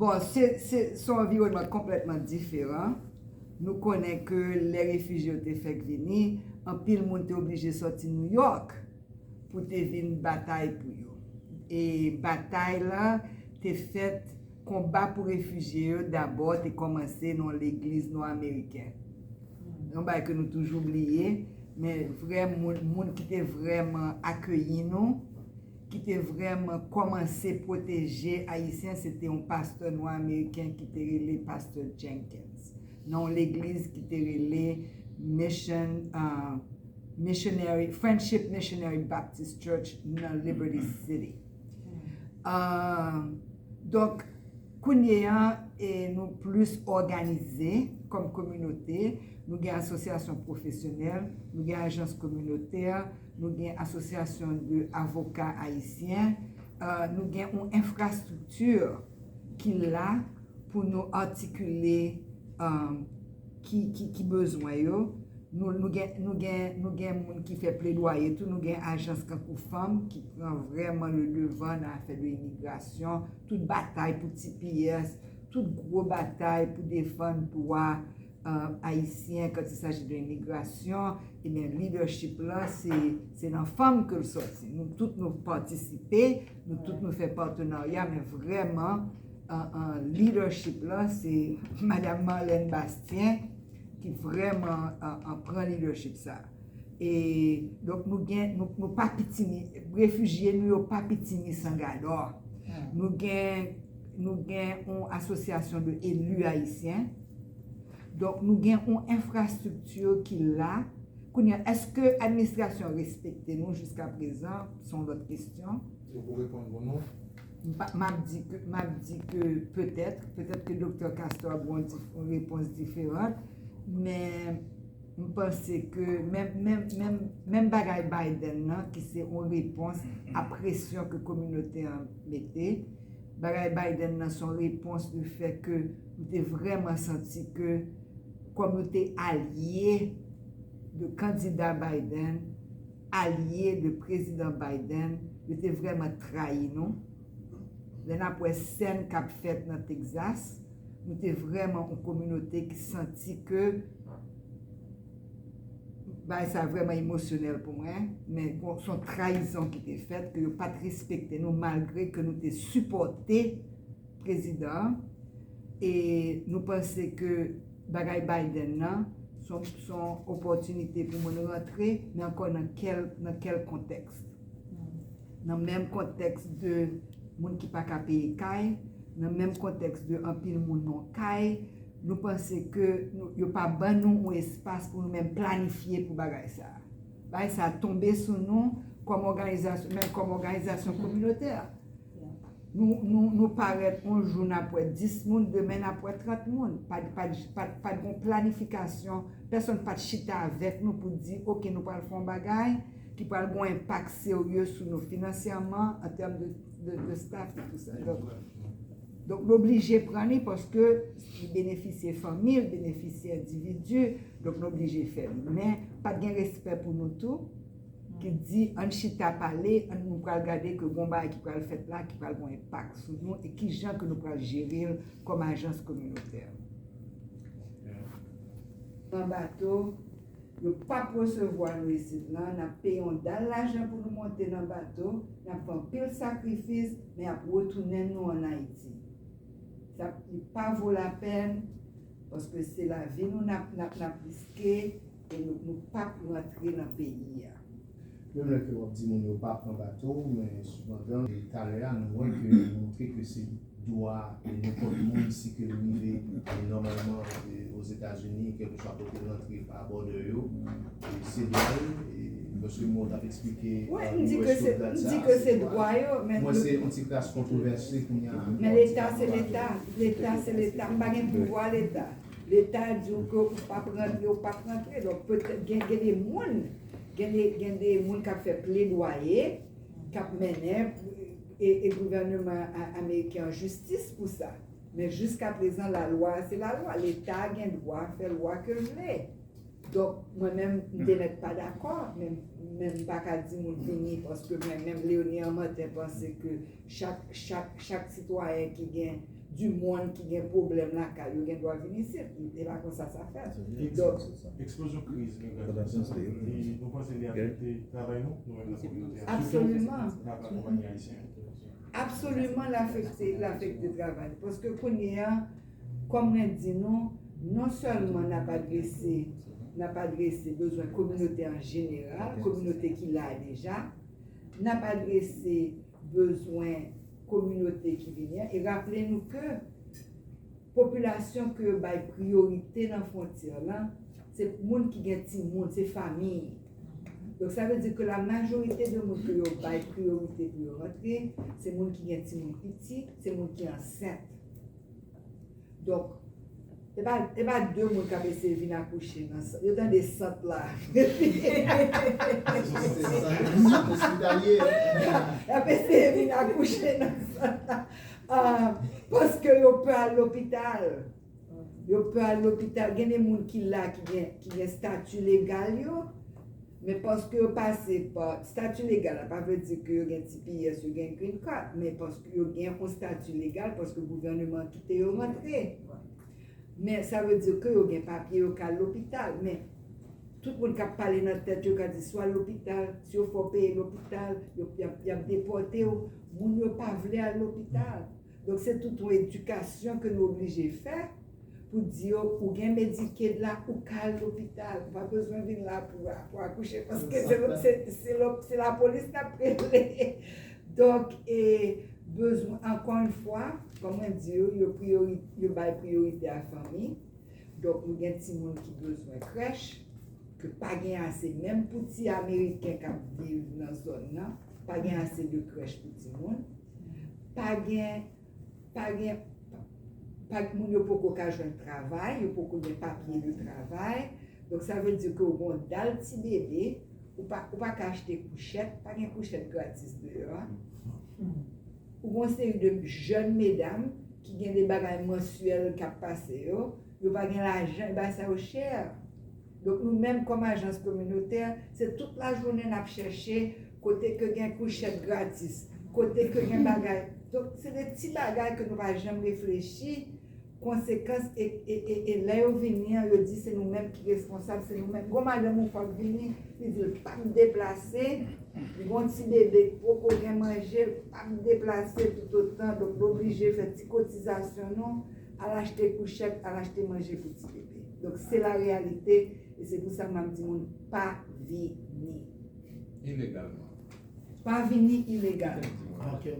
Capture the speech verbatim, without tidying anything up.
Bon, se se se yon anviwònman konplètman diferan. Nou konnen ke lè refijye yo te fèk vini, anpil moun te oblije sòti Nouyòk pou te vin batay pou yo. E batay la te fèt, konba pou refijye yo dabò te kòmanse nan yon legliz nò ameriken. Yon bagay ke nou toujou bliye, men vrè moun, moun ki te vrèman akeyi nou, ki te vrèman kòmanse pwoteje Ayisyen, se te yon pastè nwa ameriken ki te rele Pastè Jenkins, nan yon legliz ki te rele Mission, uh, Missionary, Friendship Missionary Baptist Church nan Liberty City. Uh, donk, kounye a, e nou plis òganize kòm kominote. Nou gen asosyasyon pwofesyonèl, nou gen ajans kominotè, nou gen asosyasyon de avoka ayisyen, uh, nou gen yon enfrastrikti ki la pou nou atikile, um, ki, ki, ki bezwen yo. Nou, nou gen, nou gen, nou gen moun ki fè pledwaye tou, nou gen ajans kankou fanm ki pran vrèman le devan nan afè de imigrasyon, tout batay pou T P S, tout gwo batay pou defann dwa, uh, ayisyen kan il s'agit de imigrasyon. Ebyen, leadership la, se, se nan fanm ke l sòti. Nou tout nou patisipe, nou tout nou fè patenarya, men vrèman, uh, uh, leadership la, se Madam Marlène Bastien ki vrèman, uh, uh, pran leadership sa. E donk nou gen, nou, nou pa pitimi, refijye nou yo pa pitimi san gadò. Nou gen, nou gen yon asosyasyon de eli ayisyen. Donk nou gen yon enfrastrikti ki la. Kounye a, èske administrasyon respekte nou jiska prezan? Se yon lòt kesyon. Yo pou reponn pou nou. M pa, m ap di ke, m ap di ke petèt, petèt ke Doktè Castor ap gen yon dif-, yon repons diferan, men m panse ke menm, menm, menm, menm bagay Biden nan, ki se yon repons a presyon ke kominote an mete, bagay Biden nan se yon repons de fè ke nou te vrèman santi ke, kòm nou te alye de kandida Biden, alye de prezidan Biden, yo te vrèman trayi nou. Lè n ap wè sèn k ap fèt nan Texas, nou te vrèman yon kominote ki santi ke bagay sa vrèman emosyonèl pou mwen, men bon, se yon trayizon ki te fèt, ke yo pa t respekte nou, malgre ke nou te sipòte prezidan an, e nou panse ke bagay Biden nan, se yon, se yon opòtinite pou moun rantre, men ankò nan kèl, nan kèl kontèks? Nan menm kontèks de moun ki pa ka peye kay, nan menm kontèks de anpil moun nan kay, nou panse ke nou, yo pa ban nou yon espas pou nou menm planifye pou bagay sa. Bagay sa tonbe sou nou kòm òganizasyon, menm kòm òganizasyon kominotè. Nou, nou, nou parèt yon jou n ap wè dis moun, demen n ap wè trant moun. Pa, pa, pa, pa t gen planifikasyon, pèsonn pa t chita avèk nou pou di, oke, nou pral fè yon bagay ki pral gen yon enpak serye sou nou finansyèman, an tèm de, de, de staff e tou sa. Donk, donk, nou oblije pran li paske li benefisye fanmi, li benefisye endividi, donk nou oblije fè li. Men, pa t gen respè pou nou tou, ki di, ann chita pale, ann, nou pral gade ke gon bagay ki pral fèt la, ki pral gon enpak sou nou, e ki jan ke nou pral jere l kòm ajans kominotè. Nan bato, yo p ap resevwa nou isit la, n ap peye yon dal lajan pou nou monte nan bato, n ap fè anpil sakrifis, men y ap retounen nou ann Ayiti. Sa, li pa vo lapèn, paske se lavi nou n ap, n ap, n ap riske, e nou, nou p ap rantre nan peyi a. Menm lè ke w ap di moun yo pa pran bato, men sepandan, e talè a, nou wè ke li montre ke se dwa e nenpòt moun, si ke l rive, e nòmalman, e Ozetazini, kèlkeswa kote l rantre pa bòdè yo, e se dwa l, e paske mwen t ap eksplike, wi, a, m di ke se, m di ke se dwa yo, men mwen se yon ti kras kontwovèse kounye a. Men Leta se Leta, Leta se Leta, m pa gen pouvwa Leta. Leta di w ke ou p ap rantre, ou p ap rantre. Donk, petèt, gen, gen de moun, gen de, gen de moun k ap fè pledwaye, k ap mennen, e, e gouvèneman a-, ameriken an jistis pou sa. Men jiska prezan, lalwa a se lalwa. Leta gen dwa fè lwa ke l vle. Donk, mwen menm, m te mèt pa dakò, men, men m pa ka di moun vini, paske mwen menm, Léonie Armantin panse ke chak, chak, chak sitwayen ki gen di moun ki gen pwoblèm lakay yo gen dwa vin isit. E pa konsa sa fèt. Donk, eksplozyon kriz migrasyè sa, nou panse li afekte travay nou, nou menm nan kominote a? Absoliman. Travay konpayi ayisyen. Absoliman, l afekte, l afekte travay. Paske kounye a, kòm mwen di nou, non sèlman n ap adrese, n ap adrese bezwen kominote an jeneral, kominote ki la a deja, n ap adrese bezwen kominote ki vini an, e raple nou ke popilasyon ke yo bay priyorite nan fwontyè lan, se moun ki gen timoun, se fanmi. Donk, sa vle di ke la majorite de moun ke yo bay priyorite pou yo rantre, se moun ki gen timoun piti, se moun ki ansent. Donk, e pa, e pa de moun k ap eseye vin akouche nan sant. Yo tande sant la. Se sant ospitalye. Y ap eseye vin akouche nan sant la. Ah, paske yo pè al lopital. Yo pè al lopital. Gen de moun ki la, ki gen, ki gen stati legal yo, men paske yo pase pa stati legal la, pa vle di ke yo gen T P S, yo gen green card, men paske yo gen yon stati legal, paske gouvèneman kite yo rantre. Men sa vle di ke yo gen papye, yo ka al lopital, men tout moun k ap pale nan tèt yo ka di, si w al lopital, si yo fè w peye lopital, yo, y ap, y ap depòte w. Moun yo pa vle al lopital. Donk, se tout yon edikasyon ke nou oblije fè pou di yo, ou gen Medicaid la, ou ka al lopital. Ou pa bezwen vin la pou, pou akouche, paske se, se, se, se lapolis n ap rele. Donk, e, bezwen, ankò yon fwa, kòm mwen di yo, yo priyori-, yo bay priyorite a fanmi. Donk, nou gen timoun ki bezwen krèch, ke pa gen ase, menm pou ti Ameriken k ap viv nan zòn nan, pa gen ase de krèch pou timoun. Pa gen, pa gen, pa, moun yo poko ka jwenn travay, yo poko gen papye de travay. Donk, sa vle di ke w gen yon dal ti bebe, ou pa, ou pa ka achte kouchèt, pa gen kouchèt gratis deyò a. Ou gen yon seri de jèn medam ki gen de bagay mansyèl k ap pase yo, yo pa gen lajan, e bagay sa yo chè. Donk, nou menm kòm ajans kominotè, se tout lajounen n ap chèche kote ke gen kouchèt gratis, kote ke gen bagay. Donk, se de ti bagay ke nou pa janm reflechi konsekans e, e, e, e lè yo vini an, yo di se nou menm ki responsab, se nou menm. Gon madanm yon fwa k vini, li di l p ap deplase, li gon ti bebe k poko gen manje, l p ap deplase toutotan, donk l oblije fè ti kotizasyon nou, al achte kouchèt, al achte manje pou ti bebe. Donk se la reyalite, e se pou sa m ap di moun pa vini. Ilegalman. Pa vini ilegalman. Ok.